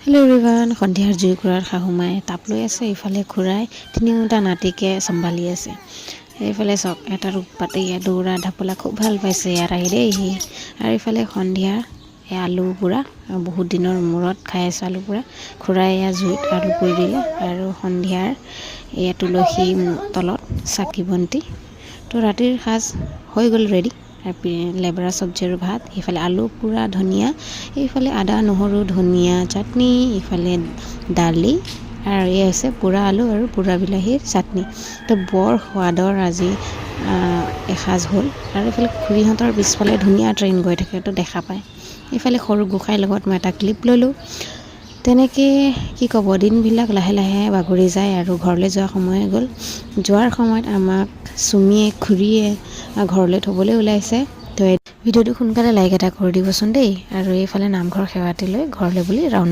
Hello' everyone, সন্ধিয়াৰ জুইকুৰাত শাহুমাই তাপ লৈ আছে। ইফালে খুৰাই তিনিওটা নাতিকে চম্ভালি আছে। এইফালে চাওক, এটাৰ উৎপাত, এয়া দৌৰা ঢাপলা, খুব ভাল পাইছে ইয়াত আহি দেই সি। আৰু ইফালে সন্ধিয়া এই আলু পোৰা, বহুত দিনৰ মূৰত খাই আছোঁ আলু পোৰা। খুৰাই এয়া জুইত আলু পুৰি দিলে। আৰু সন্ধিয়াৰ এয়া তুলসী তলত চাকি বন্তি। তো ৰাতিৰ সাজ হৈ গ'ল ৰেডি, লেবেৰা চব্জি আৰু ভাত। এইফালে আলু পোৰা, ধনিয়া, এইফালে আদা নহৰু ধনিয়া চাটনি, ইফালে দালি আৰু এয়া হৈছে পোৰা আলু আৰু পোৰা বিলাহীৰ চাটনি। তো বৰ সোৱাদৰ আজি এসাঁজ হ'ল। আৰু এইফালে খুৰীহঁতৰ পিছফালে ধুনীয়া ট্ৰেইন গৈ থাকে, তো দেখা পায়। এইফালে সৰু গোসাঁইৰ লগত মই এটা ক্লিপ ল'লোঁ। তেনেকৈ কি ক'ব, দিনবিলাক লাহে লাহে বাগৰি যায় আৰু ঘৰলৈ যোৱা সময় হৈ গ'ল। যোৱাৰ সময়ত আমাক চুমিয়ে, খুৰীয়ে ঘৰলৈ থ'বলৈ ওলাইছে। তো ভিডিঅ'টো সোনকালে লাইক এটা কৰি দিবচোন দেই। আৰু এইফালে নামঘৰ সেৱাটি লৈ ঘৰলৈ বুলি ৰাওনা।